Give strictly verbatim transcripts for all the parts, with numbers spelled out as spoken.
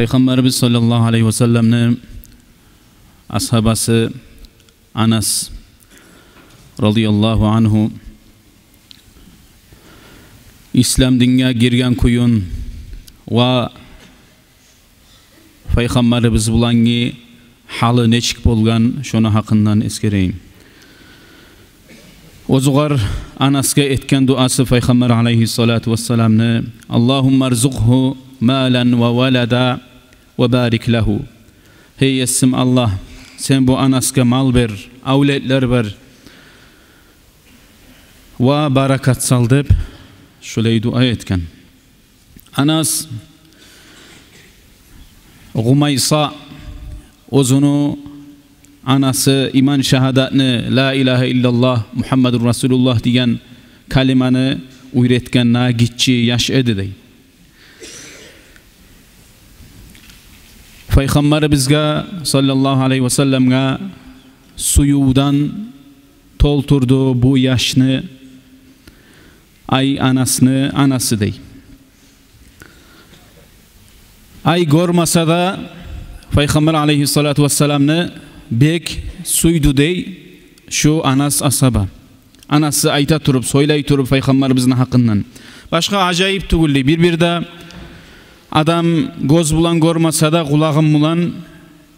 Пайхаммарыбыз саллаллагьу алайгьи васалламны асгьабасы Анас радияллагьу ангьу ислам динге гирген кююн ва Пайхаммарыбыз булангъы гьалы нечик болгъан, шону гьакъындан эсгерейим. Оьзюгер Анасгъа этген дуасы Пайхаммар алайгьиссалату вассаламны: «Аллагьумма арзукъгьу малан ва валада ва барик лагьу». «Гьей Есим Аллагь, сен бу Анасгъа мал бер, авлетлер бер ва баракат сал», — деп, шулай дуа этген. Анас Гъумайса оьзюню анасы иман шагьадатны, «Ла илагьа иллаллагь, Мугьаммадур расулуллагь» деген калиманы уьйретгенде гиччи яш эди дей. Пайхаммарыбызгъа саллаллагьу алайгьи васалламгъа сюювден толтурду бу яшны, ай, Анасны анасы дей. Ай, гёрмесе де, Пайхаммар алайгьиссалату вассаламны бек сюйдю дей шу Анас асгьаба. Анасы айта туруп, сёйлей туруп Пайхаммарыбызны гьакъындан. Башгъа ажайып тюгюл дей. Бир-бирде адам гёз булан гёрмесе де, къулагъы булан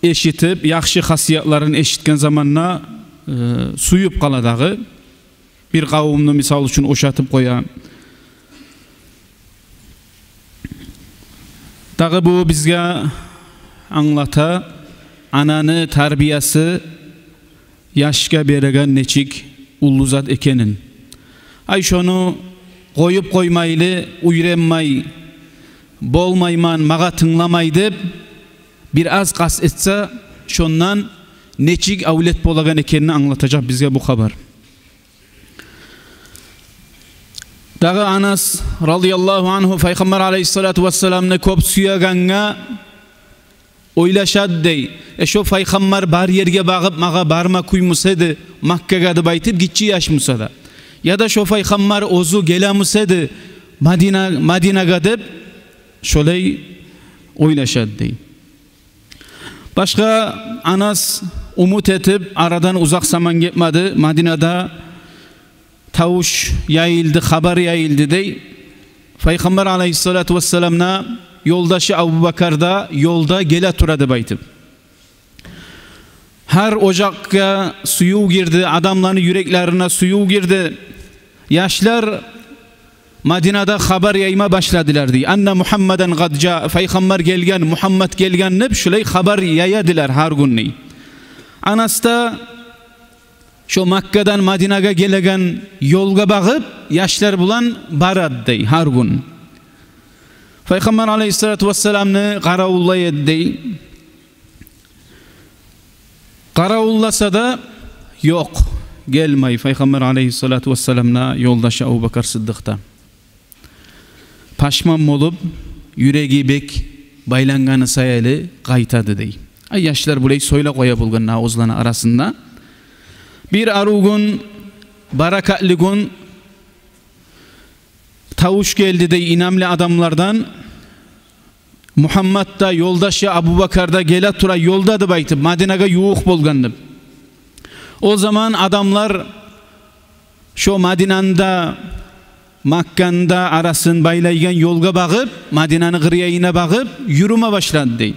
эшитип, яхшы хасиятларын эшитген заманда, э, сююп къала дагъы. Бир къавумну, мисал учун, ошатып къоя. Дагъы бу бизге англата ананы тарбиясы яшгъа береген нечик уллу зат экенин. Ай, шону къоюп къоймайлы, уьйренмей болмайман, магъа тынгламай деп, бир аз къаст этсе, шондан нечик авлет болагъан экенин англатажакъ бизге бу хабар. Дагъы Анас радияллагьу ангьу Пайхаммар алайгьиссалату вассаламны кёп сюегенге ойлашады дей: «Э, шо Пайхаммар бар ерге багъып магъа барма кюймюс эди Маккагъа», — деп айтып, гиччи яшмуса да. Яда шо Пайхаммар оьзю гелемюс эди Мадина, Мадинагъа деп, шолай ойлашады дей. Башгъа Анас умут этип, арадан узакъ заман гетмеди, Мадинада тавуш яйылды, хабар яйылды дей. Пайхаммар алайгьиссалату вассаламны ёлдашы Абубакар да ёлда геле тура деп айтып. Гьар ожакъгъа сююв гирди, адамланы юреклерине сююв гирди. Яшлар Мадинада хабар яйма башладылар дей. «Анна Мугьаммадан къад жаа», Пайхаммар гелген, Мугьаммат гелген деп, шулай хабар яядылар гьар гюн дей. Анас да шо Маккадан Мадинагъа гелеген ёлгъа багъып, яшлар булан барады дей гьар гюн. Пайхаммар алайгьиссалату вассаламны къаравуллай эди дей. Къаравулласа да, ёкъ, гелмей Пайхаммар алайгьиссалату вассаламны ёлдашы Абубакар Сыддыкъ да. Пашман болуп, юреги бек байлангъаны саялы къайтады дей. Ай, яшлар булай сёйлеп къоя болгъан оьзлени арасында. Бир арив гюн, баракатлы гюн, тавуш гелди дей инамлы адамлардан: «Мугьаммат да, ёлдашы Абубакар да геле тура ёлда», — деп айтып, Мадинагъа ювукъ болгъан деп. О заман адамлар шо Мадинаны да, Макканы да арасын байлайгъан ёлгъа багъып, Мадинаны къырыйына багъып юрюме башлады дей.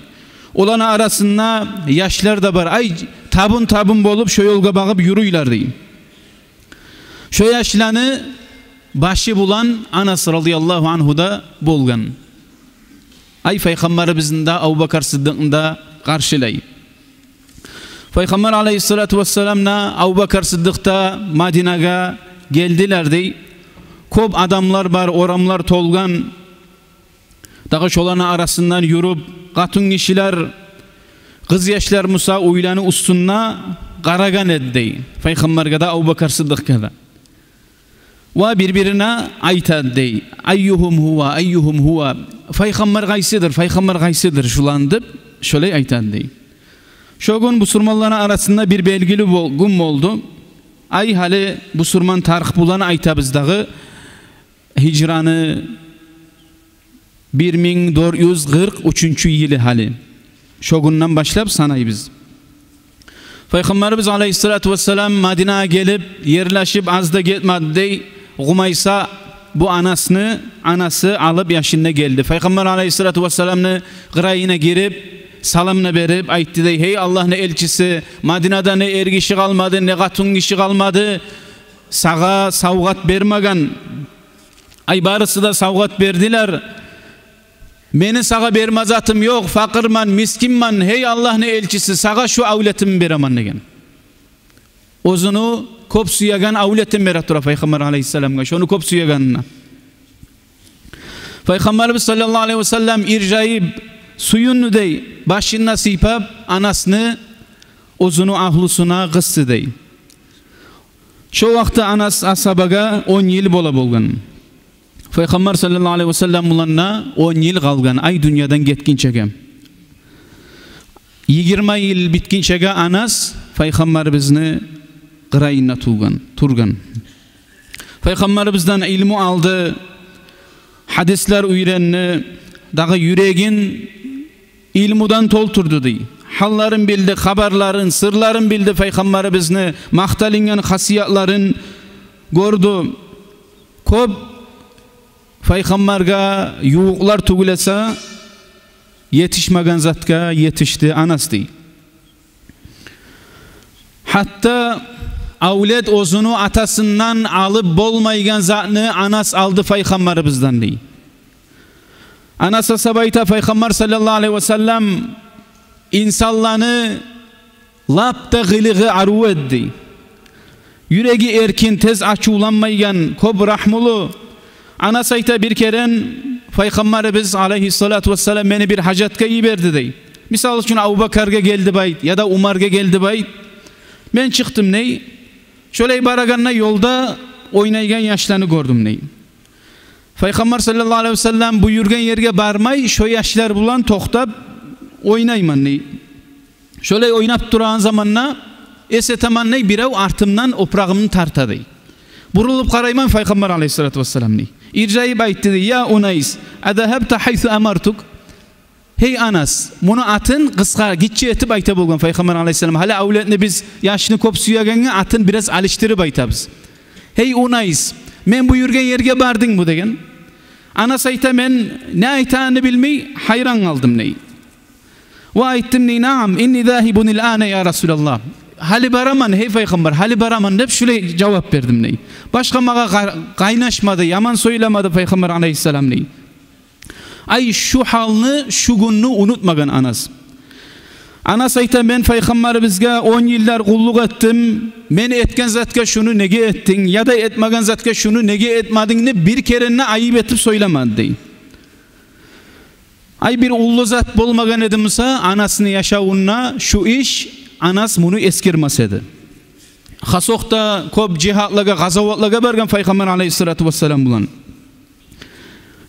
Оланы арасында яшлар да бар. Ай, табун-табун болуп шо ёлгъа багъып юрюйлер дей. Шо яшланы башы булан Анас радияллагьу ангьу да болгъан. Ай, Пайхаммарыбызны да, Абубакар Сыддыкъны да къаршылай. Пайхаммар алайгьиссалату вассалам да, Абубакар Сыддыкъ да Мадинагъа гелдилер дей. Кёп адамлар бар, орамлар толгъан. Дагъы шоланы арасындан юрюп, къатынгишилер, къызъяшлар буса уьйлени уьстюнде къарагъан эди дей Пайхаммаргъа да, Абубакар Сыддыкъгъа да. Ва бир-бирине айтады дей: «Айюгьум гьува, айюгьум гьува? Пайхаммар къайсыдыр, Пайхаммар къайсыдыр шуланы?» — деп, шолай айтады дей. Шо гюн бусурманланы арасында бир белгили бол-, гюн болду. Ай, гьали бусурман тарих булан айтабыз дагъы, гьижраны Бир минг дёрт юз къыркъ уьчюнчю йылы гьали. Шо гюнден башлап санайбыз. Пайхаммарыбыз алайгьиссалату вассалам Мадинагъа гелип ерлешип, аз да гетмеди дей, Къумайса, бу Анасны анасы, алып яшын да гелди. Пайхаммар алайгьиссалату вассаламны къырыйына гирип, салам да берип айтды дей: «Гьей Аллагьны элчиси, Мадинада не эргиши къалмады, не къатынгиши къалмады сагъа савгъат бермеген. Ай, барысы да савгъат бердилер. Мени сагъа берме затым ёкъ, факъырман, мискинмен. Гьей Аллагьны элчиси, сагъа шу авлетимни беремен», — деген. Оьзюню кёп сюеген авлетин бере тура Пайхаммар алайгьиссаламгъа, шону кёп сюегенине. Пайхаммарыбыз саллаллагьу алайгьи вассаллам иржайып, сююндю дей, башын да сыйпап, Анасны оьзюню агьлюсюне къысды дей. Шо вакътиде Анас асгьабагъа он йыл бола болгъан. Пайхаммар саллаллагьу алайгьи вассаллам булан да он йыл къалгъан, ай дюньядан гетгинчеге. Йигирма йыл битгинчеге Анас Пайхаммарыбызны къырыйында тургъан, тургъан. Пайхаммарыбыздан илму алды, гьадислер уьйренди, дагъы юрегин илмудан толтурду дей. Гьалларын билди, хабарларын, сырларын билди, Пайхаммарыбызны макъталынгъан хасиятларын гёрдю. Кёп Пайхаммаргъа ювукълар тюгюл эсе, етишмеген затгъа етишди Анас дей. Гьатта авлет оьзюню атасындан алып болмайгъан затны Анас алды Пайхаммарыбыздан дей. Анас асгьаба айта: Пайхаммар саллаллагьу алайгьи вассаллам инсанланы лап да къылыгъы арив эди. Юреги эркин, тез ачувланмайгъан, кёп рагьмулу. Анас айта: бир керен Пайхаммарыбыз алайгьиссалату вассалам мени бир гьажатгъа йиберди дей. Мисал учун, Абубакаргъа гел деп айт, яда Умаргъа гел деп айт. Мен чыкъдым дей. Шолай барагъанда ёлда ойнайгъан яшланы гёрдюм дей. Пайхаммар саллаллагьу алайгьи вассаллам буюргъан ерге бармай, шо яшлар булан токътап ойнайман дей. Шолай ойнап турагъан заманда эс этемен дей, бирев артымдан опурагъымны тарта дей. Бурулуп къарайман, Пайхаммар алайгьиссалату вассалам дей. Иржайып айтды дей: «Я Унайс, азагьабта гьайсу амартук?» Гьей Анас, муну атын къысгъа, гиччи этип айта болгъан Пайхаммар алайгьиссалам. Гьали авлетни биз, яшны кёп сюегенге атын бираз алышдырып айтабыз. «Гьей Унайс, мен буюргъан ерге бардынгмы?» — деген. Анас айта: «Мен не айтагъанны билмей, гьайран къалдым», — дей. «Ва айтдым, — дей, — наам, инни загьибун ил-ана, я Расулаллагь. Гьали бараман, гьей Пайхаммар, гьали бараман», — деп шулай жавап бердим, — дей. Башгъа магъа къа-, къайнашмады, яман сёйлемеди Пайхаммар алайгьиссалам, — дей. Ай, шу гьалны, шу гюнню унутмагъан Анас. Анас айта: «Мен Пайхаммарыбызгъа он йыллар къуллукъ этдим. Мен этген затгъа шуну неге этдинг, яда этмеген затгъа шуну неге этмединг?» — деп бир керен де айып этип сёйлемеди, — дей. Ай, бир уллу зат болмагъан эди буса Анасны яшавунда шу иш, Анас муну эсгермес эди. Хасокъда кёп жигьатлагъа, къазаватлагъа баргъан Пайхаммар алайгьиссалату вассалам булан.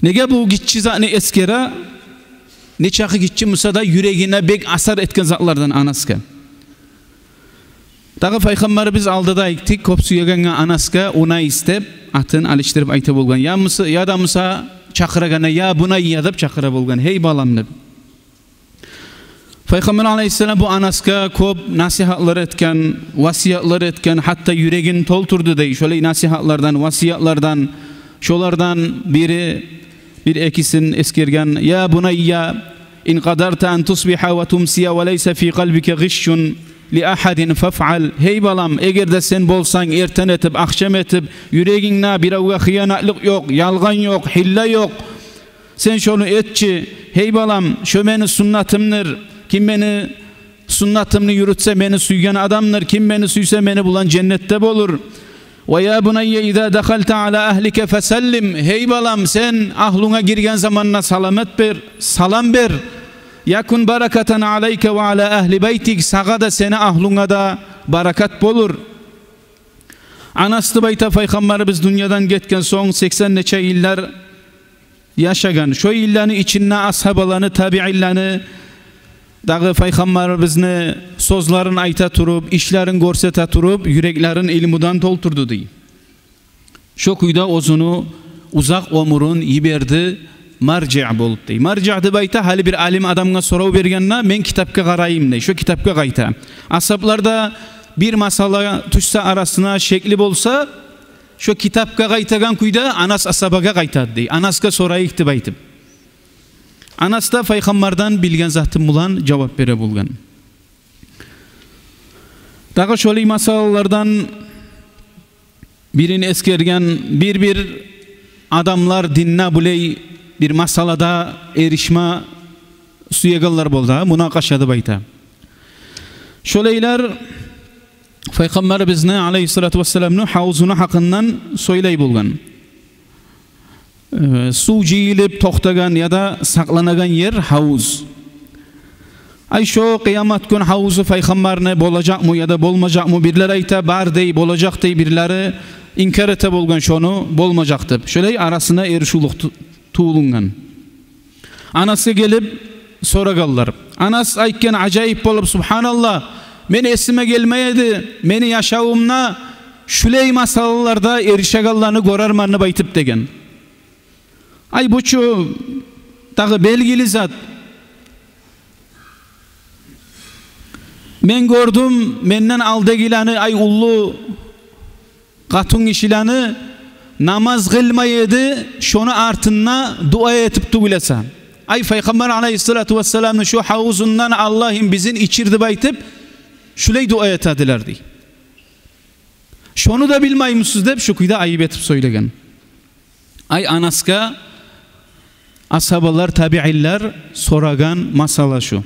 Неге бу гиччи затны эсгере? Нечакъы гиччи буса да, юрегине бек асар этген затлардан Анасгъа. Дагъы Пайхаммарыбыз алдыда айтды, кёп сюегенге Анасгъа Унайс деп атын алышдырып айта болгъан. Я буса, яда буса чакъырагъанда «я бунайя» деп чакъыра болгъан, «гьей балам» деп. Пайхаммар алайгьиссалам бу Анасгъа кёп насигьатлар этген, васиятлар этген, гьатта юрегин толтурду дей шолай насигьатлардан, васиятлардан. Шолардан бири, бир-экисин эсгерген: «Я бунайя, ин къадарта ан тусбигьа ва тумсия ва лайса фи къалбика гъишшун ли агьадин фафъал». «Гьей балам, эгер де сен болсанг эртен этип, ахшам этип, юрегингде биревге хыянатлыкъ ёкъ, ялгъан ёкъ, гьилла ёкъ, сен шону этчи. Гьей балам, шо мени суннатымдыр. Ким мени суннатымны юрютсе, мени сюйген адамдыр. Ким мени сюйсе, мени булан женнетде болур. Ва я бунайя, иза дахалта ала агьлика фасаллим. Гьей балам, сен агьлюнге гирген заманда саламат бер, салам бер. Якун баракатан алайка ва ала агьли байтик. Сагъа да, сени агьлюнге де баракат болур». Анас деп айта, Пайхаммарыбыз дюньядан гетген сонг сексен нече йыллар яшагъан. Шо йылланы ичинде асгьабаланы, табиинлени дагъы Пайхаммарыбызны сёзлерин айта туруп, ишлерин гёрсете туруп, юреклерин илмудан толтурду дей. Шо кюйде оьзюню узакъ оьмюрюн йиберди маржиъ болуп, дей. Маржиъ деп айта, гьали бир алим адамгъа сорав бергенде, мен китапгъа къарайым, дей, шо китапгъа къайта. Асгьаблар да бир масъала тюшсе арасына, шекли болса, шо китапгъа къайтагъан кюйде Анас асгьабагъа къайтады, дей, Анасгъа сорайыкъ деп айтып. Анас да пайхаммардан билген затын булан жавап бере болгъан. Дагъы шолай масъалалардан бирин эсгерген: бир-бир адамлар динде булай бир масъалада эришме сюегенлер болду, мунакъаша деп айта. Шолайлар Пайхаммарыбызны, алайгьиссалату вассаламны, гьавузуну гьакъындан сёйлей болгъан. Э, сув жыйылып токътагъан яда сакъланагъан ер гьавуз. Ай, шо къыямат гюн гьавузу пайхаммарны болажакъмы яда болмажакъмы? Бирлер айта, бар дей, болажакъ дей, бирлери инкар эте болгъан шону болмажакъ деп. Шолай арасына эришивлюк ту-, тувулунгъан. Анасгъа гелип сорагъанлар. Анас айтгъан, ажайып болуп: «Субгьаналлагь, мен эсиме гелмей эди, мени яшавумда шулай масъалаларда эришегенлени гёрермен», — деп айтып деген. Ай, бу чу дагъы белгили зат. Мен гёрдюм менден алдагъыланы, ай, уллу къатынгишилени, намаз къылмай эди, шону артында дуа этип тюгюл эсе. Ай, Пайхаммар алайгьиссалату вассаламны шо гьавузундан, Аллагьым, бизин ичир деп айтып, шулай дуа этедилер, дей. Шону да билмеймисиз деп, шо кюйде айып этип сёйлеген. Ай, Анасгъа асгьабалар, табиинлер сорагъан масъала шу.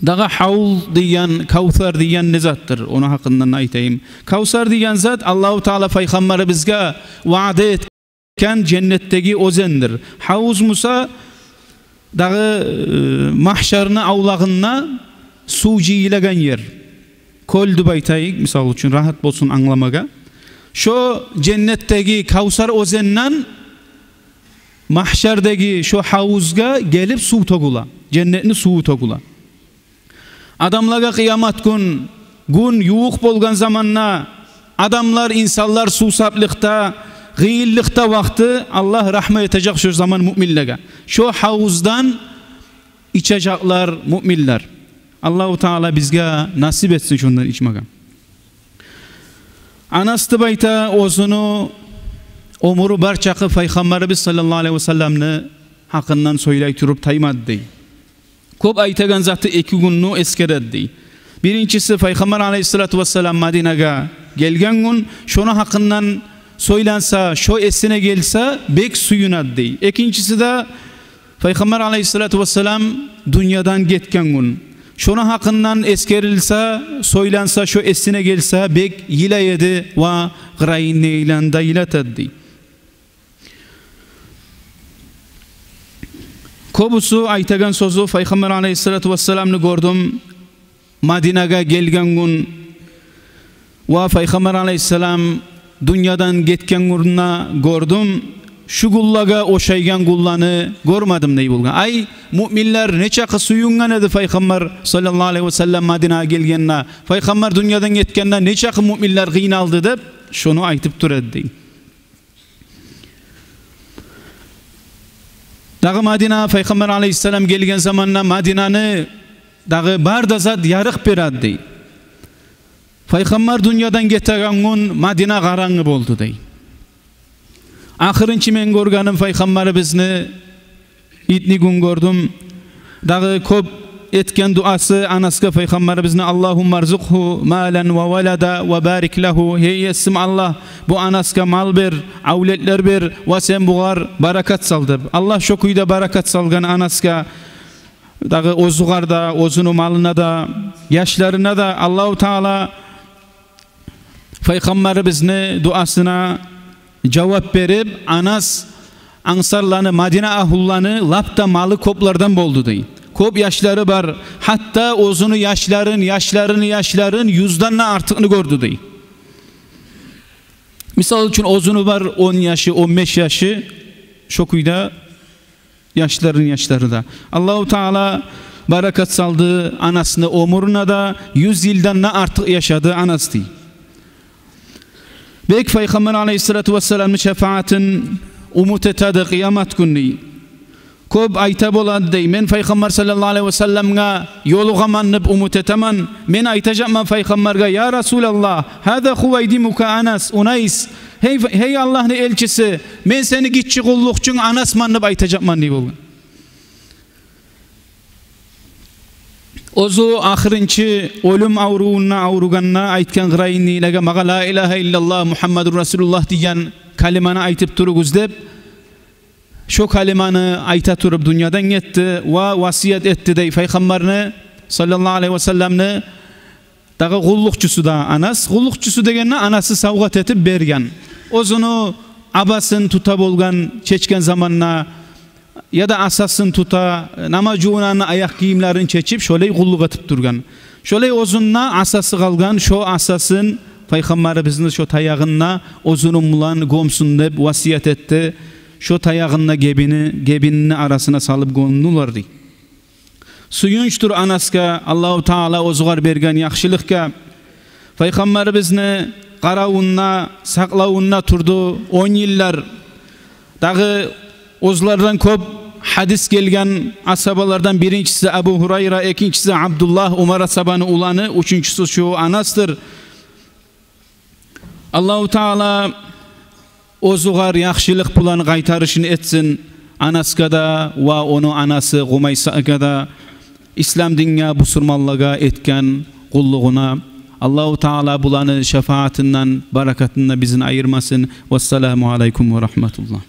Дагъы гьавуз деген, Кавсар деген не затдыр? Ону гьакъындан айтайым. Кавсар деген зат Аллагьу Таала Пайхаммарыбызгъа ваъда этген женнетдеги оьзендир. Гьавуз буса дагъы, э, магьшарны авлагъында сув жыйылагъан ер. Кёл деп айтайыкъ, мисал учун, рагьат болсун англамагъа. Шо женнетдеги Кавсар оьзенден магьшардагъы шо гьавузгъа гелип сув тёгюле, женнетни суву тёгюле. Адамлагъа къыямат гюн, гюн ювукъ болгъан заманда, адамлар, инсанлар сувсаплыкъда, къыйынлыкъда вакъти, Аллагь рагьмат этежек шо заман муъминлеге. Шо гьавуздан ичежеклер муъминлер. Аллагьу Таала бизге насип этсин шондан ичмеге. Анас деп айта, оьзюню оьмюрю бар чакъы Пайхаммарыбыз саллаллагьу алайгьи васалламны гьакъындан сёйлей туруп таймады, дей. Кёп айтагъан заты эки гюнню эсгереди, дей. Биринчиси, Пайхаммар алайгьиссалату вассалам Мадинагъа гелген гюн, шону гьакъындан сёйленсе, шо эсине гелсе, бек сююнеди, дей. Экинчиси де, Пайхаммар алайгьиссалату вассалам дюньядан гетген гюн, шону гьакъындан эсгерилсе, сёйленсе, шо эсине гелсе, бек йылай эди ва къырайын йылана да йылатады, дей. Кёбюсю айтагъан сёзю: Пайхаммар алайгьиссалату вассаламны гёрдюм Мадинагъа гелген гюн ва Пайхаммар алайгьиссалам дюньядан гетген гюн де гёрдюм, шу гюнлеге ошайгъан гюнлени гёрмедим, дей болгъан. Ай, муъминлер нечакъы сююнген эди Пайхаммар саллаллагьу алайгьи васаллам Мадинагъа гелгенде, Пайхаммар дюньядан гетгенде нечакъы муъминлер къыйналды деп, шону айтып тура эди, дей. Дагъы Мадинагъа Пайхаммар алайгьиссалам гелген заманда Мадинаны дагъы бар да зат ярыкъ береди, дей. Пайхаммар дюньядан гетеген гюн Мадина къарангы болду, дей. Ахырынчы мен гёргеним Пайхаммарыбызны итни гюн гёрдюм. Дагъы кёп этген дуасы Анасгъа Пайхаммарыбызны: «Аллагьумма рзукъгьу малан ва валада ва барик лагьу». «Гьей Есим Аллагь, бу Анасгъа мал бер, авлетлер бер ва сен бугъар баракат сал», — деп. Аллагь шо кюйде баракат салгъан Анасгъа, дагъы оьзюгер де, оьзюню малына да, яшларына да. Аллагьу Таала Пайхаммарыбызны дуасына жавап берип, Анас ансарланы, Мадина агьлуланы лап да малы кёплерден болду, дей. Кёп яшлары бар, гьатта оьзюню яшларын, яшларыны яшларын юзден де артыкъны гёрдю, дей. Мисал учун, оьзюню бар он яшы, он беш яшы, шо кюйде яшларыны яшлары да. Аллагьу Таала баракат салды Анасны оьмюрюне де, юз йылдан да артыкъ яшады Анас, дей. Бек Пайхаммар алайгьиссалату вассаламны шапаатын умут этеди къыямат гюнню. кёп айта бола дей: «Мен Пайхаммар саллаллагьу алайгьи васалламгъа ёлугъаман деп умут этемен. Мен айтажакъман Пайхаммаргъа: „Я Расулаллагь, гьаза хувайдимука Анас, Унайс, гьей, гьей Аллагьны элчиси, мен сени гиччи къуллукъчунг Анасман“, – деп айтажакъман», – дей болгъан. Оьзю ахырынчы оьлюм аврувунда авругъанда айтгъан къырыйындагъыларгъа: «Магъа ла илагьа иллаллагь, Мугьаммадур Расулуллагь деген калиманы айтып туругъуз», – деп, шо калиманы айта туруп дюньядан гетди ва васият этди дей Пайхаммарны саллаллагьу алайгьи васалламны дагъы къуллукъчусу да Анас. Къуллукъчусу дегенде, анасы савгъат этип берген. Оьзюню абасын тута болгъан, чечген заманда, яда асасын тута, намаз жувунагъанда аякъ гийимлерин чечип, шолай къуллукъ этип тургъан. Шолай оьзюнде асасы къалгъан, шо асасын, Пайхаммарыбызны шо таягъында оьзюню булан гёмсюн деп васият этди. Шо таягъында гебини, гебинини арасына салып гёмдюлер дей. Сююнчдюр Анасгъа Аллагьу Таала оьзюгъар берген яхшылыкъгъа. Пайхаммарыбызны къаравунда, сакълавунда турду он йыллар. Дагъы оьзлерден кёп гьадис гелген асгьабалардан биринчиси Абу Гьурайра, экинчиси Абдуллагь, Умар асгьабаны уланы, уьчюнчюсю шо Анасдыр. Аллагьу Таала оьзюгъар яхшылыкъ булан къайтарышын этсин Анасгъа да ва ону анасы Къумайсагъа да, ислам динге, бусурманлагъа этген къуллугъуна. Аллагьу Таала буланы шафаатындан, баракатындан бизин айырмасын. Вассаламу алайкум ва рагьматуллагь.